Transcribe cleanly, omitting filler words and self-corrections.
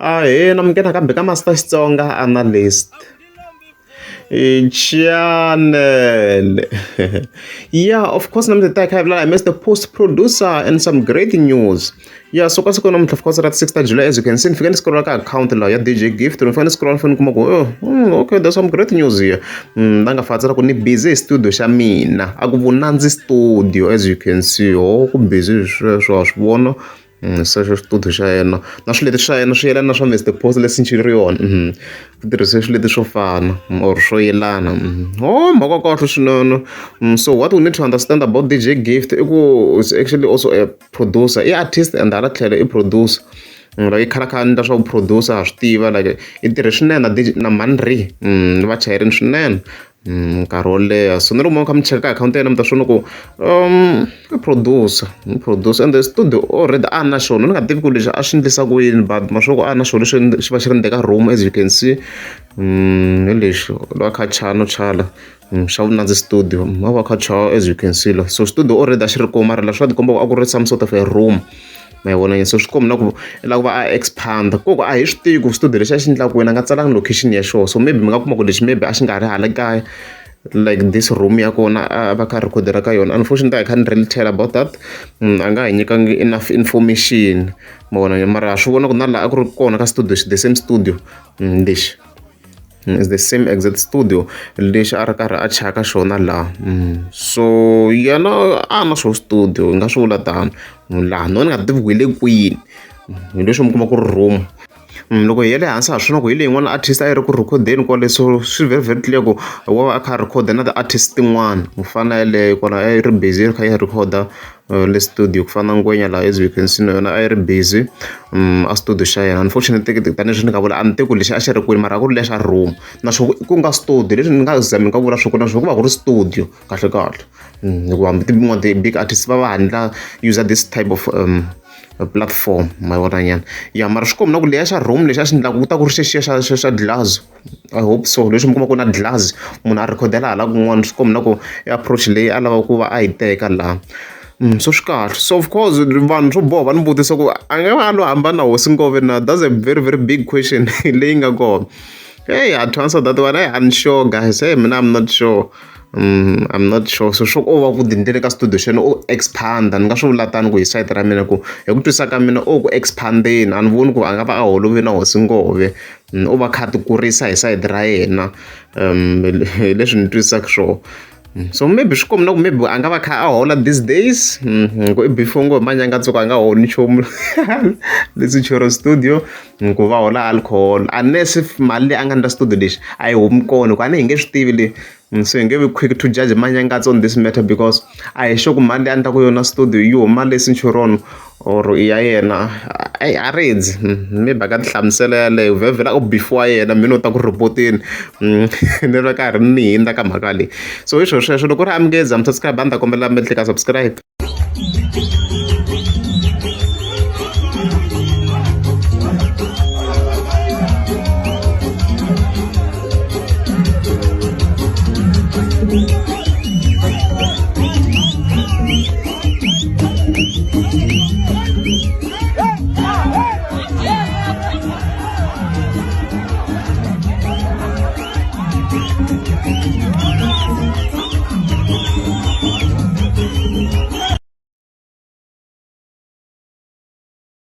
Ahee namukela nakambe ka Master Xitsonga Analyst channel. Yeah, of course namuntlha hi ta hi kha hi vulavula hi Mr Post Producer and some great news. Yeah, so ka siku namuntlha, of course, ra 6 ta July, as you can see, ni fike ni scrolla ka account laha ya DJ Gift, ni fike ni scrolla, ni fike ni kuma ku, oh, okay, there's some great news here. La nga fatsela ku ni busy hi studio xa mina, a ku Vunandzi Studio, as you can see. Oh, ku busy sweswo, wa swi vona. Sweswo xitudio xa yena na swileti swa yena swi yelana na swa Mr Post leswi ncini ri yona. Ku tirhise swileti swo fana or swo yelana. Oh, mhaka kahle swinene. So what we need to understand about DJ Gift i ku is actually also a producer, i artist and hala tlhelo i producer. Like i khala kha endla swa ku producer, ha swi tiva, like i tirhe swinene na DJ na Manri, va chayerini swinene nkarhi wo leha. So na loko mo kha mi cheka ka akhawunti ya yena, mi ta swi vona ku i producer, i producer and the studio already a na xona. Ni nga tivi ku lexi a swi endlisa ku yini, but ma swi ku a na xona lexi xi va xi ri ndzeni ka room, as you can see. Hi lexi loko a kha a chaya no chala xa Vunandzi Studio, a va a kha a chaya, as you can see la. So studio already a xi ri kona, mara la swa tikomba ku a ku ri some sort of a room, ma yi vona. So swi komba na ku i lava ku va a expand ku a hi swi tivi ku studio lexi a xi endlaka kwini, a nga tsalangi location ya xona. So maybe mi nga kuma ku lexi maybe a xi nga ri hala kaya, like this room ya kona a va kha a rhikhodela ka yona. Unfortunately, I can't really tell about that. A nga hi nyikangi enough information, ma vona. Mara ha swi vona ku na laha a ku ri kona ka studio, the same studio lexi is the same exact studio lexi a ri karhi a chaya ka xona laha. So yena a na swo studio, hi nga swi vula tano laha. No, ni nga tivi ku hi le kwini, hi leswi mi kuma ku ri room. Loko hi ya le hansi, ha swi vona ku hi leyi yin'wana artist a yi ri ku rhikhodeni kwale. So swi very very clear ku wa va a kha a rhikhoda na ti-artist tin'wana ku fana na yeleyo kwala a yi ri busy yi ri kha yi rhikhoda le studio, ku fana na Ngwenya laha, as you can see, na yona a yi ri busy a studio xa yena. Unfortunately, tanihileswi ni nga vula, a ni tivi ku lexi a xi ri kwini, mara a ku ri lexa room, naswona ku nga studio leswi ni nga za mi nga vula swo ku naswona ku va ku ri studio kahle kahle, hikuva hambi tin'wana ti-big artists va va handla use this type of platform, ma yi vona nyana ya. Mara swi komba na ku leya xa room lexi a xi endlaku ku ta ku ri xexiya xa glass, I hope so. Leswi mi kuma ku na glass, munhu a rhikhodela hala kun'wana, swi komba na ku i approach leyi a lavaka ku va a yi teka laha. So swi kahle. So of course vanhu swo boha va ni vutisa ku a nga va a lo hambana na Hosi Ngove na? That's a very very big question leyi nga kona. Hey, to answer that one, hey, I'm sure, guys. Hey, mina I'm not sure. I'm not sure. So swo o va ku dindele ka studio xa yena, o expanda, ni nga swi vula tani ku hi side ra mina, ku hi ku twisisa ka mina, o ku expandeni, a ni voni ku a nga va a holove na Hosi Ngove. U va kha a ti kurisa hi side ra yena, hi leswi ni twisisaka swona. So maybe swi komba na ku maybe a nga va kha a hola these days, ku i before ngo Manyangatso a nga holi nchumu leswi choro studio ku va hola alcohol, unless if mali leyi a nga ndla studio lexi a yi humi kona, ku a ni hi nge swi tivi le. So hi nge vi quick to judge Manyangatso on this matter because a hi sure ku mali leyi a endlaku yona studio yi huma le Centurion or i ya yena. Eyi, a ri dzi maybe a ka ti hlamusela yaleyo vhevhela u before yena mina u ta ku rhipoteni ni ri karhi ni hundza ka mhaka leyi. So hi swona sweswo. Loko u ri amukeza mi subscribe, a ni ta kombela mi tlika subscribe.